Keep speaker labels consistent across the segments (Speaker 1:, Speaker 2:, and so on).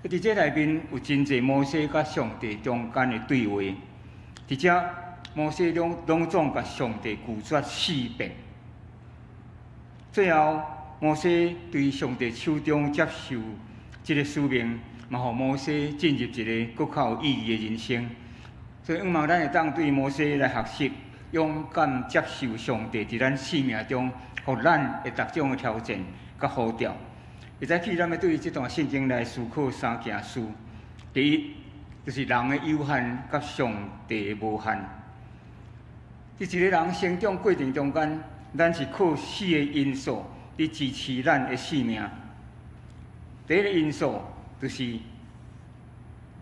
Speaker 1: 佇這內面有真濟摩西佮上帝中間的對話。佇遮摩西攏總共上帝拒絕四遍。最後，摩西對上帝手中接受這个使命，嘛予摩西進入一个閣較有意義的人生。所以，向望咱會當對摩西來學習，勇敢接受上帝佇咱生命中，予咱的逐種的挑戰佮呼召。會早起，咱欲對這段聖經來思考三件事。第一，就是人的有限佮上帝的無限。佇一个人成長過程中間，咱是靠四个因素佇支持咱的生命。第一个因素就是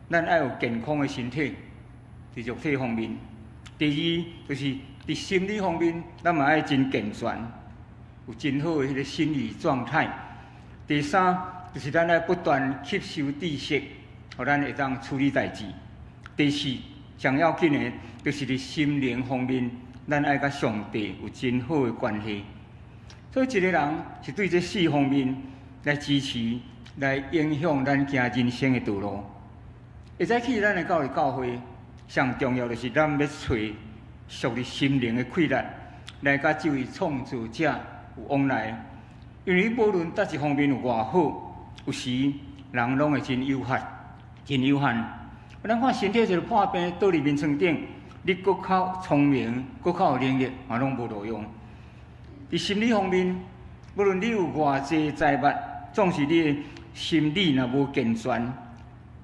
Speaker 1: 咱愛有健康的身體，佇肉體方面。第二，就是佇心理方面，咱嘛愛真健全，有真好的彼个心理狀態。第三，就是咱愛不斷吸收知識，予咱會當處理代誌。第四，上要緊的，就是佇心靈方面，咱愛佮上帝有真好的關係。所以，一個人是對這四方面來支持、來影響咱行人生的道路。會早起，咱來到佇教會，上重要就是咱欲揣屬靈心靈的氣力，來佮這位創造者有往來。因為無論佗一方面有偌好，有時人攏會真有限，真有限。咱看身體一个破病倒佇眠床頂，你閣較聰明，閣較有能力，嘛攏無路用。佇心理方面，無論你有偌濟財物，總是你的心理若無健全，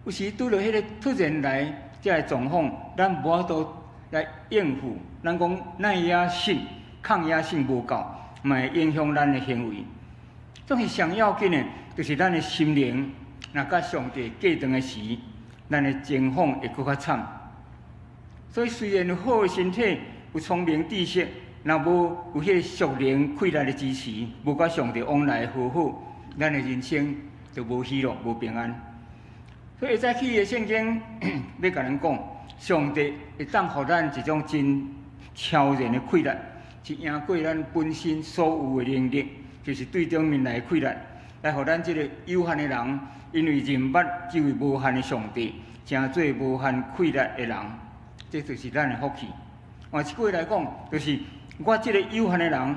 Speaker 1: 有時拄著彼个突然來這个狀況，咱無法度來應付。咱講耐壓性、抗壓性無夠，嘛會影響咱的行為。總是上要緊的，就是咱的心靈，若佮上帝隔斷的時，咱的情況會閣較慘。所以雖然有好的身體，有聰明知識，若無有彼个屬靈氣力的支持，無佮上帝往來和好，咱的人生就無喜樂、無平安。所以早起的聖經欲共咱講，上帝會當予咱一種真超然的氣力，是贏過咱本身所有的能力，就是對頂面來的氣力，來予咱這个有限的人，因為認捌這位無限的上帝，成做無限氣力的人，這就是咱的福氣。換一句話來講，就是我這个有限的人，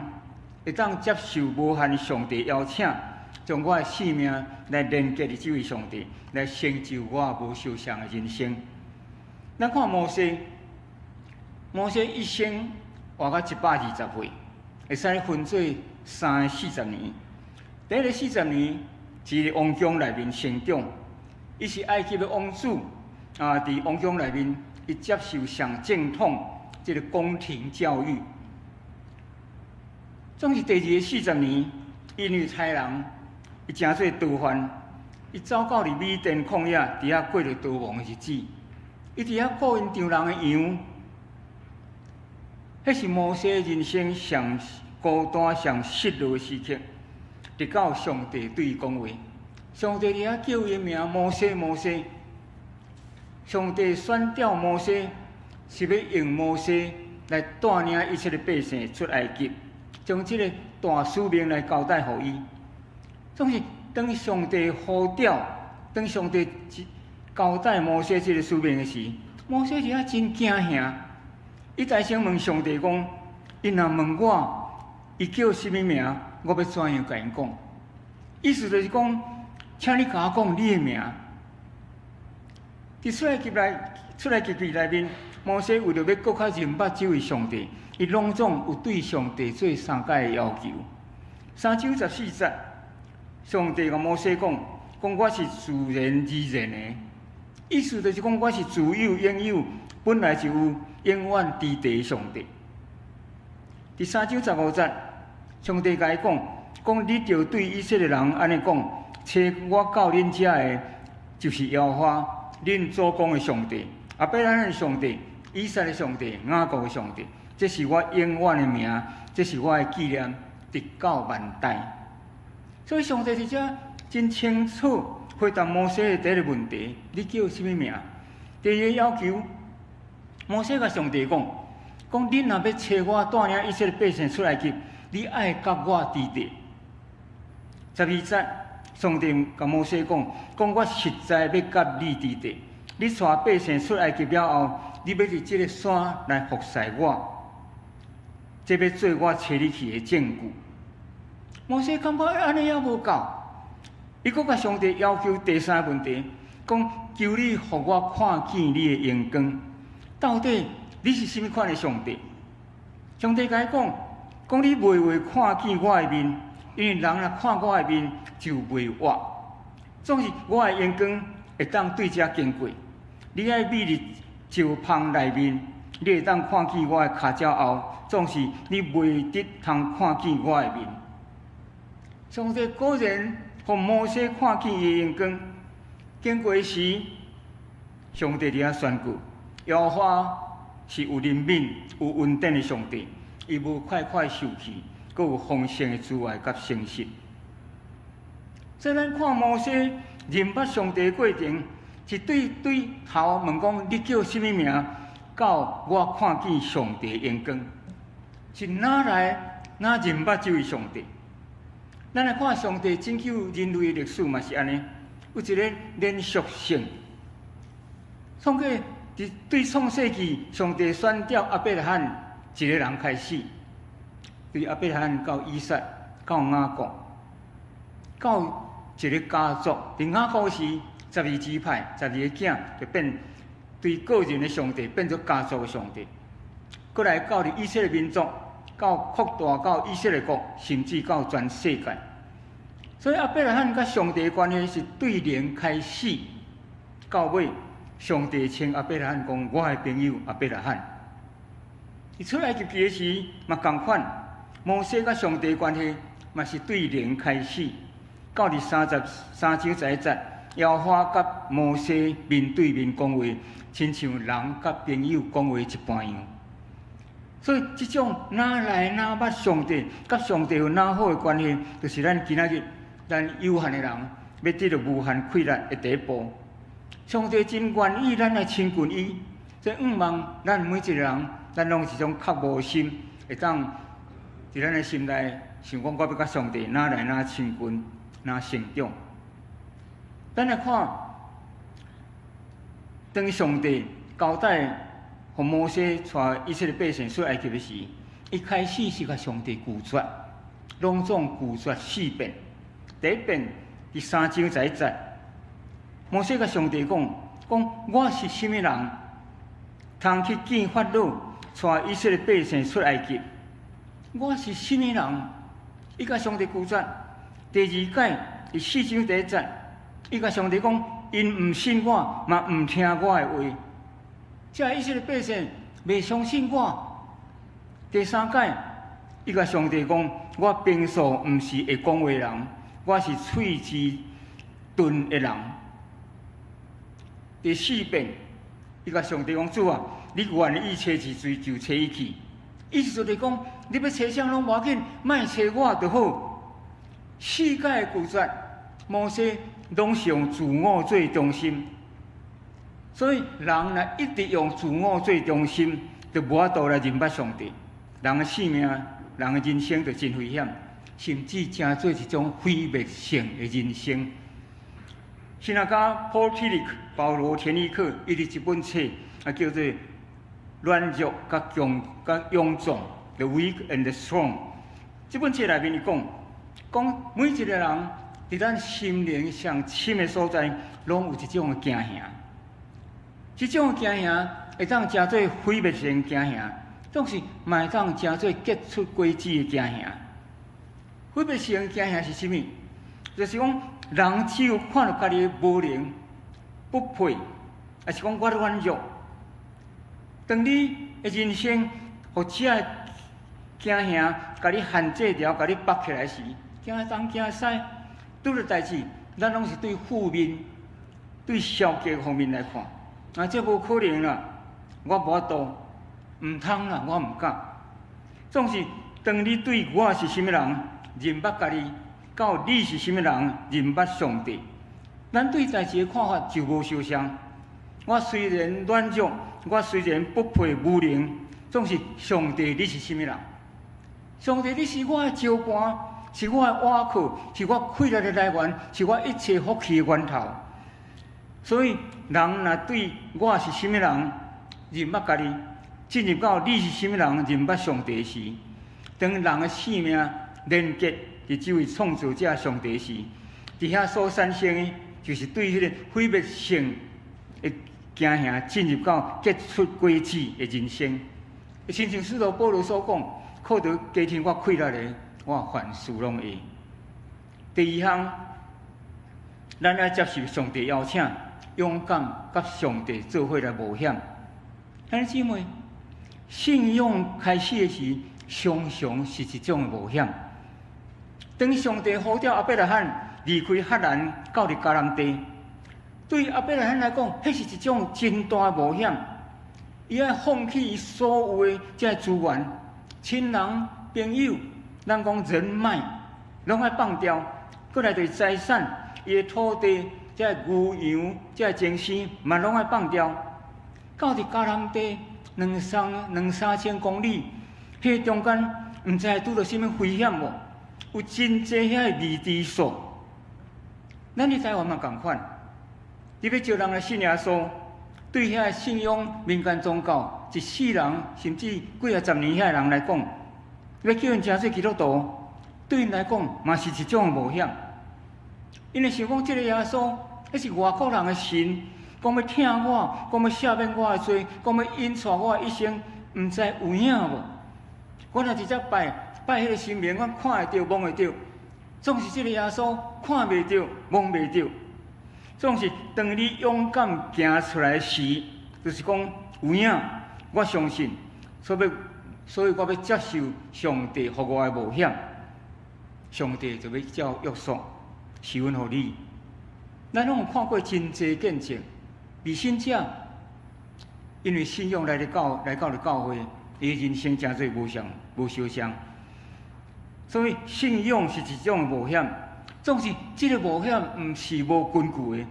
Speaker 1: 會當接受無限的上帝邀請，將我的生命來連結佇這位上帝，來成就我無相像的人生。咱看摩西，摩西一生活到120歲，會使分做三个四十年。第一个四十年是王宮內面成長，伊是埃及的王子啊，佇王宮內面，伊接受上正統這个宮廷教育。總是第二個四十年，因為差人，伊成做逃犯，伊走到佇米甸曠野，佇遐過著逃亡的日子。伊佇遐顧𪜶丈人的羊，彼是摩西人生上孤單、上失落的時刻。直到上帝對伊講話，上帝佇遐叫伊名摩西，摩西。上帝選召摩西，是欲用摩西來帶領以色列百姓出埃及，將這个大使命來交代予伊。總是當上帝呼召，當上帝交代摩西這个使命的時，摩西佇遐真驚嚇。伊大聲問上帝講：𪜶若問我，伊叫啥物名？我欲怎樣共𪜶講？意思就是講，請你共我講你的名。佇出埃及記內面，摩西為著欲閣較認捌這位上帝，伊攏總有對上帝做三擺的要求。3章14節，上帝共摩西講：講我是自然而然的，意思就是講我是自有永有，本來就有，永遠佇地的上帝。佇3章15節，上帝共伊講：講你著對以色列人按呢講，差我到恁遮的，就是耶和華，恁祖公的上帝，亞伯拉罕的上帝，以撒的上帝，雅各的上帝，這是我永遠的名，這是我的紀念，直到萬代。所以上帝佇遮真清楚回答摩西的第一个問題：你叫啥物名？第二个要求，摩西共上帝講：講恁若欲差我帶領以色列百姓出埃及，你愛佮我佇地。12節，上帝共摩西講，講我實在欲佮你佇咧。你帶百姓出埃及了後，你欲佇這个山來服侍我，這欲做我差你去的證據。摩西感覺按呢猶無夠，伊閣共上帝要求第三個問題，講求你予我看見你的榮光，到底你是啥物款的上帝？上帝共伊講，講你袂會看見我的面，因為人若看我的面就袂活。總是我的榮光會當對遮經過。你愛覕佇石縫內面，你會當看見我的跤爪後，總是你袂得通看見我的面。上帝果然予摩西看見伊的榮光，經過時，上帝佇遐宣告：耶和華是有憐憫、有恩典的上帝，伊無快快受氣，閣有豐盛的慈愛佮誠實。所以咱看摩西認捌上帝的過程，是對對頭問講你叫啥物名，到我看見上帝的榮光，是哪來哪認捌這位上帝？咱來看上帝拯救人類的歷史嘛是按呢，有一个連續性。創過佇對創世記，上帝選召亞伯拉罕一个人開始，對亞伯拉罕到以撒，到雅各，到一个家族。佇雅各時，12支派，12個囝就變對個人的上帝變做家族的上帝。閣來到佇以色列民族，到擴大到以色列國，甚至到全世界。所以亞伯拉罕佮上帝的關係是對零開始，到尾上帝稱亞伯拉罕講我的朋友亞伯拉罕。伊出埃及記的時嘛仝款，摩西佮上帝關係嘛是對零開始，到佇33章11節，耶和華佮摩西面對面講話，親像人佮朋友講話一般樣。所以這種哪來哪捌上帝，佮上帝有哪好的關係，就是咱今仔日咱有限的人欲得著無限快樂的第一步。上帝真願意咱來親近伊，所以向望咱每一個人，咱攏是種渴慕心，會當佇咱的心內想講，我欲佮上帝哪來哪親近，哪成長。咱來看，當上帝交代予摩西帶以色列百姓出埃及的時，一開始是共上帝拒絕，攏總拒絕四遍。第一遍佇3章11節，摩西共上帝講：講我是啥物人，通去見法老，帶以色列百姓出埃及？我是啥物人？伊共上帝拒絕。第二擺佇4章第1節，伊共上帝講：𪜶毋信我，嘛毋聽我的話。這以色列百姓袂相信我。第三擺，伊共上帝講：我平素毋是會講話人，我是喙舌鈍的人。第四遍，伊共上帝講：主啊，你願意差一誰就差伊去。意思就是講，你欲差誰攏無要緊，莫差我就好。四擺拒絕，摩西攏是用自我做中心。所以人若一直用自我做中心，就無法度來認捌上帝。人的性命、人的人生就真危險，甚至成做一種毀滅性的人生。神學家 Paul Tillich 保羅田立克，伊佇一本冊啊，叫做《軟弱佮強佮勇壯》（The Weak and the Strong）。這本冊內面伊講，講每一个人佇咱心靈上深的所在，攏有一種的驚嚇。這種的驚嚇會當成做毀滅性驚嚇，總是嘛會當成做結出果子的驚嚇。毀滅性驚嚇是啥物？就是講人只有看著家己無能、不配，抑是講我軟弱。當你的人生予這个驚嚇，共你限制牢，共你縛起來時，驚東驚西，拄著代誌，咱攏是對負面、對消極方面來看。啊，這無可能啦！我無法度，毋通啦，我毋敢。總是當你對我是啥物人認捌家己，到你是啥物人認捌上帝，咱對代誌的看法就無相仝。我雖然軟弱，我雖然不配無能，總是上帝，你是啥物人？上帝，你是我的石磐，是我的倚靠，是我氣力的來源，是我一切福氣的源頭。所以，人若對我是啥物人，認捌家己，進入到你是啥物人，認捌上帝時，當人的生命連結佇這位創造者上帝時，佇遐所產生的，就是對彼個毀滅性的行行進入到結出果子的人生。親像使徒保羅所講，靠著加添我氣力的，我凡事攏會。第二項，咱愛接受上帝邀請，勇敢佮上帝做伙來冒險。兄弟姊妹，信仰開始的時，常常是一種冒險。當上帝呼召亞伯拉罕離開哈蘭到佇迦南地，對亞伯拉罕來講，彼是一種真大的冒險。伊愛放棄伊所有的這資源、親人、朋友，咱講人脈，攏愛放掉。閣來就是財產，伊的土地、這牛羊、這精牲，嘛攏愛放掉。到佇迦南地兩三千公里，彼個中間毋知會拄著啥物危險無？有真濟遐個未知數。咱佇台灣嘛仝款，你欲招人來信耶穌，對遐個信仰民間宗教，一世人甚至幾仔十年遐個人來講，欲叫𪜶成做基督徒，對𪜶來講嘛是一種冒險。𪜶會想講，這個耶穌，彼是外國人的神，講欲疼我，講欲赦免我的罪，講欲引帶我的一生，毋知有影無？我若直接拜拜彼個神明，我看會著，摸會著，總是這個耶穌看袂著，摸袂著。總是當你勇敢行出來時，就是講有影，我相信，所以我欲接受上帝予我的冒險，上帝就欲照約束施恩予你。咱攏有看過真濟見證，未信者因為信仰來到了教會，伊人生成做無相無相像。所以信仰是一種冒險。總是這個冒險毋是無根據的，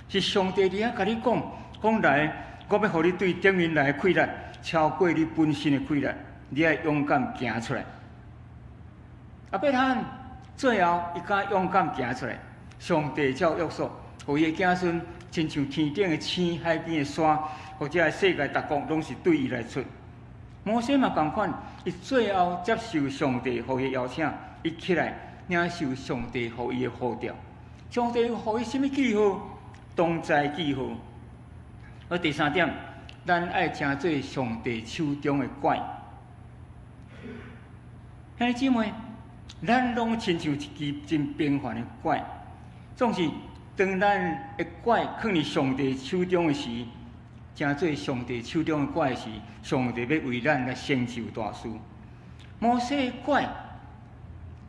Speaker 1: 是上帝佇遐共你講，講來，我欲予你對頂面來的氣力超過你本身的氣力，你愛勇敢行出來。亞伯拉罕最後伊敢勇敢行出來，上帝照約束，予伊的子孫親像天頂的星、海邊的沙，或者世界各國攏是對伊來出。摩西嘛仝款，伊最後接受上帝予伊的邀請，伊起來領受上帝予伊的呼召。上帝予伊啥物記號？同在記號。而第三點，咱愛成做上帝手中的拐。兄弟姊妹，咱攏親像一支真平凡的拐，總是當咱的拐囥佇上帝手中的時，成做上帝手中的拐時，上帝欲為咱來成就大事。摩西的拐，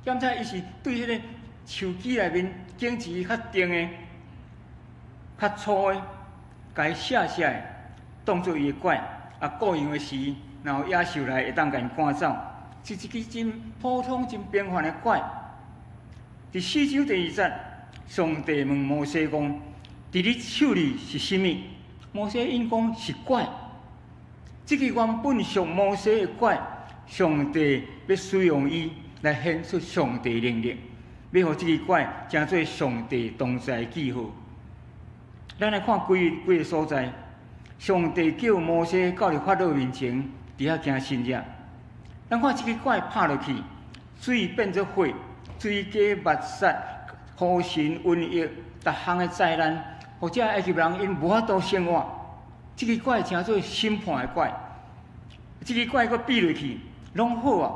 Speaker 1: 檢查伊是對彼個樹枝內面種子較硬的、較粗的，共伊卸下來，當做伊的拐。啊，過洋的時，若有野獸來，會當共𪜶趕走。是一支真普通、真平凡的拐。佇四章第二節，上帝問摩西講：佇你手裡是啥物？摩西應講是拐。這支原本屬摩西的拐，上帝欲使用伊來顯出上帝能力，欲予這支拐成做上帝同在記號。咱來看幾幾个所在，上帝叫摩西到佇法老面前，佇遐行神跡。咱看這支拐拍落去，水變做血，水雞、捌虱、虎神、瘟疫，逐項的災難，予這埃及人𪜶無法度生活。這支拐成做審判的拐，這支拐閣比落去，攏好啊！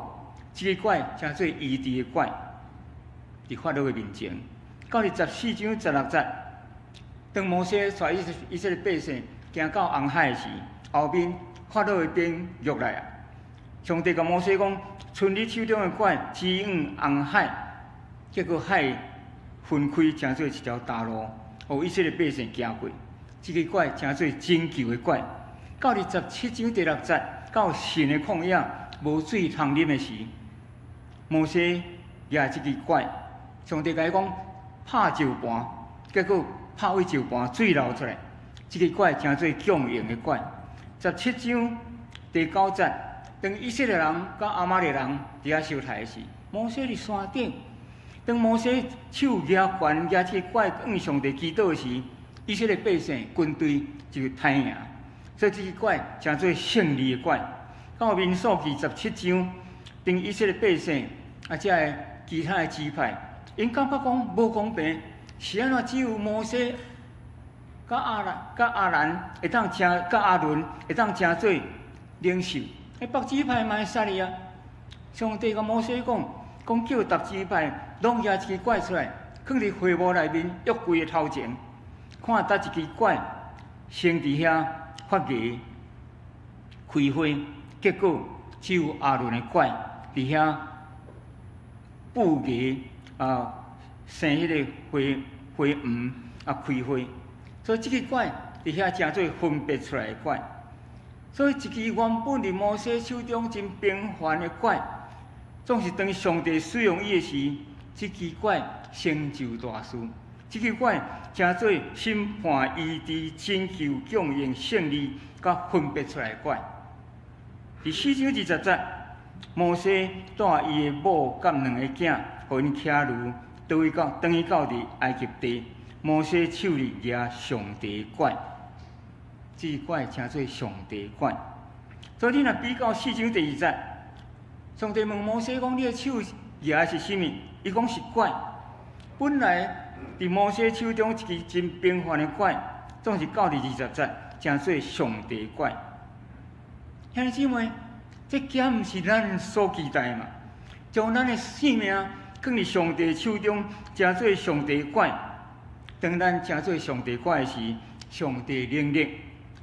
Speaker 1: 這支拐成做醫治的拐，佇法老的面前。到佇14章16節，當摩西帶以色列百姓行到紅海時，後面法老的兵掠來啊！上帝共摩西講：伸你手中的拐指向紅海，結果海分開，成做一條大路，予以色列百姓行過。這支拐成做拯救的拐。到佇17章第六節，到神的曠野無水通啉的時，摩西舉這支拐，上帝共伊講拍石盤，結果拍開石盤水流出來，這支拐成做供應的拐。17章第九節，當以色列人佮亞瑪力人佇遐相刣時，摩西佇山頂，當摩西手舉懸舉這個拐向上帝祈禱時，以色列百姓軍隊就刣贏。所以這支拐稱做勝利的拐。到民數記17章，當以色列百姓啊，這个其他的支派，𪜶感覺講無公平，是按怎只有摩西佮亞蘭、佮亞蘭會當成，佮亞倫會當成做領袖，彼別支派嘛會殺去啊！上帝共摩西講，講叫逐支派攏舉一支拐出來，囥佇會幕內面約櫃的頭前，看佗一支拐先佇遐發芽開花，結果只有亞倫的拐佇遐布芽啊，生彼个花花黃啊開花，所以這支拐佇遐成做分別出來的拐。所以一支原本佇摩西手中真平凡的拐，總是當上帝使用伊的時，這支拐成就大事。這支拐成做審判、醫治、拯救、供應、勝利，佮分別出來的拐。佇4章20節，摩西帶伊的某佮兩個囝，予𪜶騎驢，倒去到轉去到佇埃及地。摩西手裡舉上帝拐，這支拐稱做上帝拐。所以你若比較4章第二節，上帝問摩西講：你的手舉的是啥物？伊講是拐。本來佇摩西手中一支真平凡的拐，總是到佇二十節，稱做上帝拐。兄弟姊妹，這敢毋是咱所期待的嘛？將咱的性命囥佇上帝手中，成做上帝拐。當咱成做上帝拐時，上帝能力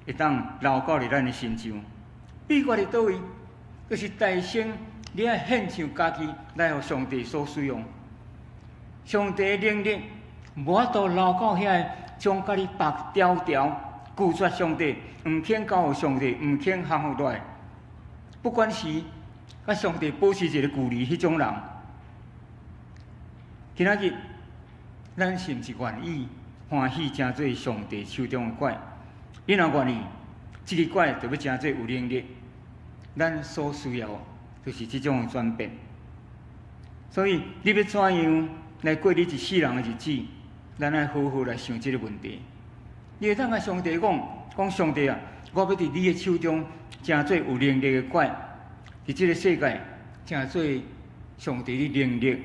Speaker 1: 會當流到佇咱的身上。秘訣佇佗位？就是代先你愛獻上家己來予上帝所使用。上帝能力無法度流到遐个，將家己縛牢牢，拒絕上帝，毋肯交予上帝，毋肯降服落來。不管是佮上帝保持一个距離，彼種人，今仔日咱是毋是願意歡喜成做上帝手中的拐？你若願意，這个拐就欲成做有能力。咱所需要就是這種的轉變。所以你欲怎樣來過你一世人的日子？咱愛好好來想這个問題。你會當共上帝講，講上帝啊，我欲佇你的手中成做有能力的拐，佇這个世界成做上帝的能力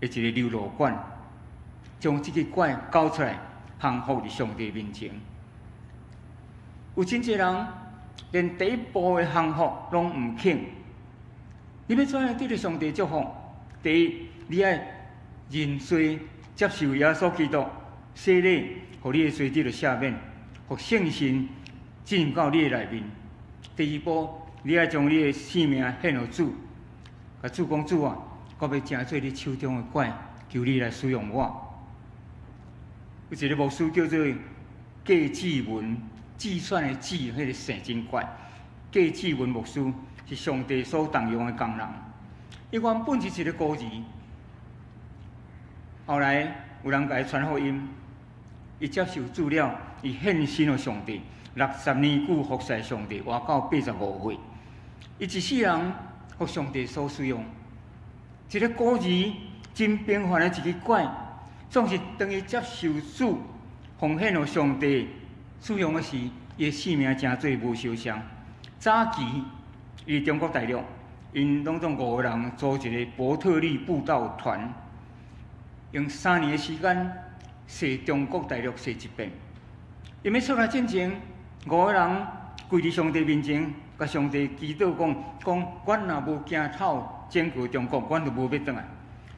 Speaker 1: 的一个流露管，將這个拐交出來，降服佇上帝面前。有真濟人連第一步的降服攏毋肯。你欲怎樣得著上帝祝福？第一，你愛認罪，接受耶穌基督洗禮，予你的罪得著赦免，予聖神進入到你的內面。第二步，你愛將你的性命獻予主，共主講：主啊，我欲成做你手中的拐，求你來使用我。有一个牧師叫做計志文，計算的計，彼个姓真怪。計志文牧師是上帝所重用的工人。伊原本是一个孤兒，後來有人共伊傳福音，伊接受主了，伊獻身予上帝，60年久服侍上帝，活到85歲。伊一世人予上帝所使用，一个孤兒真平凡的一支拐，總是當伊接受主奉獻予上帝使用的時，伊的性命成做無相像。早期伊中國大陸，𪜶攏總五個人組一個伯特利布道團，用3年的時間，踅中國大陸踅一遍。𪜶欲出來進前，五個人跪佇上帝面前，共上帝祈禱講：講，阮若無行透整個中國，阮就無欲轉來。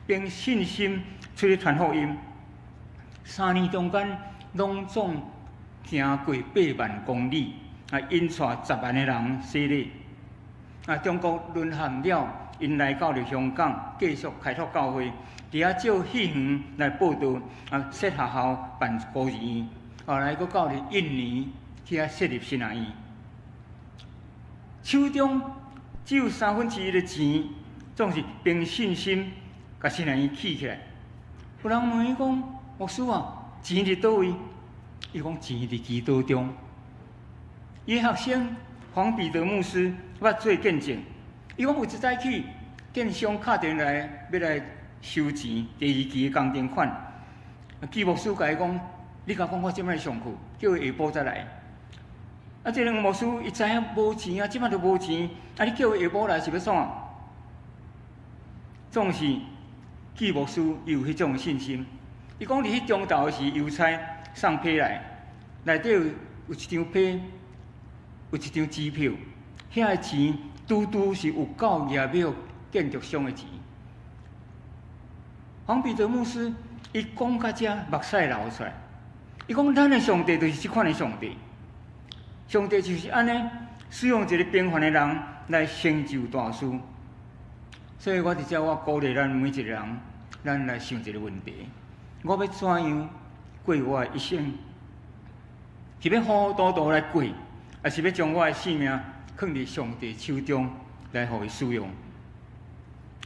Speaker 1: 憑信心出去傳福音，3年中間，攏總行過8萬公里，啊，引帶10萬个人洗禮。啊，中國淪陷了，𪜶來到了香港，繼續開拓教會，佇遐借戲園來佈道，啊，設學校辦孤兒院，後來閣到了印尼去遐設立神學院。手中只有三分之一的錢，總是憑信心共神學院起起來。有人問伊講：牧師啊，錢佇佗位？伊講錢佇祈禱中。伊學生黃彼得牧師捌做見證，伊講有一早起，建商敲電話來，欲來收錢，第二期的工程款。紀牧師共伊講：你共講我這擺上課，叫伊下晡再來。啊，這個黃牧師伊知影無錢啊，這擺都無錢，啊，你叫伊下晡來是欲創啥？總是紀牧師伊有彼種信心。伊講佇彼中晝時，郵差送批來，內底有一張批，有一張支票，遐个錢拄拄是有夠額買建築商的錢。黃彼得牧師伊講到遮，目屎流出來。伊講咱的上帝就是這款的上帝，上帝就是按呢使用一個平凡的人來成就大事。所以我佇遮我鼓勵咱每一個人，咱來想一個問題：我欲怎樣過我的一生？是欲糊糊塗塗來過，抑是欲將我的性命囥佇上帝手中來予伊使用？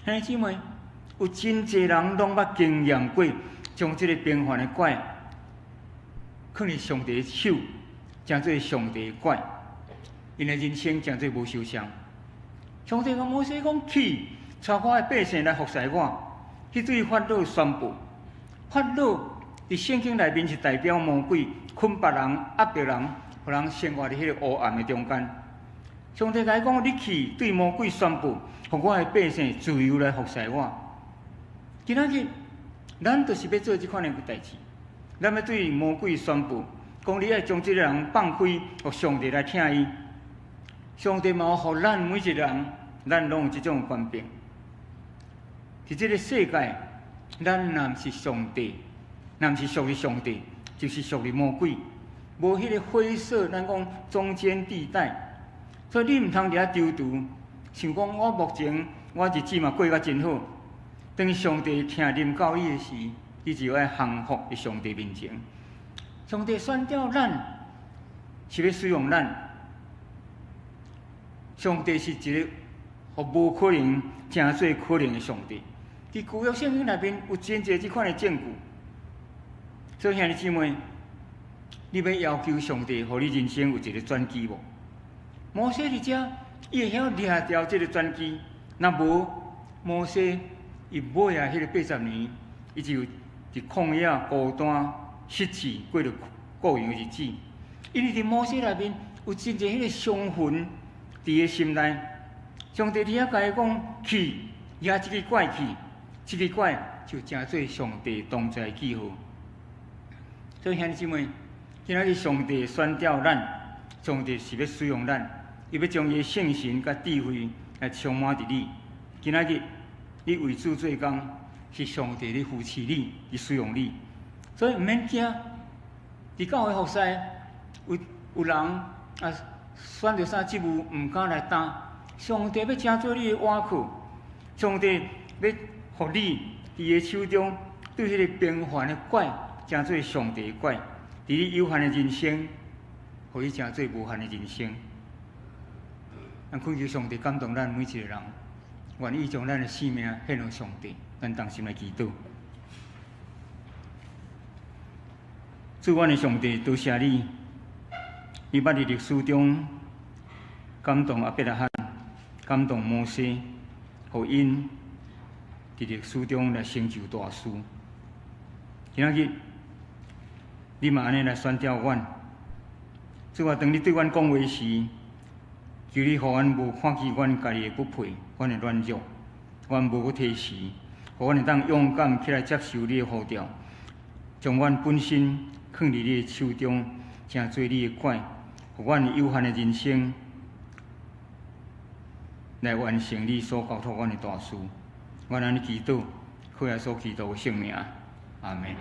Speaker 1: 兄弟姊妹，有真濟人攏捌經驗過，將這個平凡的拐囥佇上帝的手，成做上帝的拐，𪜶的人生成做無相像。上帝共摩西講去，帶我的百姓來服侍我，去對法老宣布。法老佇聖經內面是代表魔鬼，捆綁人、壓迫人，予人生活佇彼個黑暗的中間。上帝共伊講：你去對魔鬼宣布，予我的百姓自由來服侍我。今仔日，咱就是欲做這款的代誌。咱欲對魔鬼宣布，講你愛將這个人放開，予上帝來疼伊。上帝嘛有予咱每一個人，咱攏有這種權柄。佇這个世界，咱若毋是上帝，若毋是屬於上帝，就是屬於魔鬼。無彼個灰色，咱講中間地帶。所以你毋通佇遐躊躇，想講我目前我日子嘛過甲真好。當上帝疼臨到你的時，你就愛降服佇上帝面前。上帝選召咱，是欲使用咱。上帝是一個予無可能成做可能的上帝。佇舊約聖經內面有真濟這款的證據。所以兄弟姊妹，你欲要求上帝，予你人生有一個轉機無？摩西佇遮，伊會曉掠著這個轉機。若無摩西，伊尾仔彼个80年，伊就佇曠野孤單失志過著過樣日子。因為佇摩西內面有真濟彼个傷痕佇伊心內。上帝佇遐共伊講去，舉這支拐去，這支拐就成做上帝同在記號。所以兄弟姊妹，今仔日上帝選召咱，上帝是欲使用咱，伊欲將伊的聖神佮智慧來充滿佇你。今仔日你為主做工，是上帝咧扶持你，去使用你，所以毋免驚。佇教會服侍，有人啊選著啥職務，毋敢來擔。上帝欲成做你的倚靠，上帝欲予你佇伊的手中，對彼个平凡的拐，成做上帝的拐，佇你有限的人生，予你成做無限的人生。咱懇求上帝感動咱每一個人，願意將咱的性命獻予上帝。咱同心來祈禱。主，阮的上帝，多謝你，你捌佇歷史中感動亞伯拉罕，感動摩西，予𪜶佇歷史中來成就大事。今仔日，你嘛按呢來選召阮。主啊，當你對阮講話時，求你予阮無看見阮家己的不配，阮的軟弱，阮無閣推辭，予阮會當勇敢起來接受你的呼召，將阮本身囥佇你的手中，成做你的拐，予阮有限的人生來完成你所交託阮的大事。阮按呢祈禱，靠耶穌基督的聖名，阿門。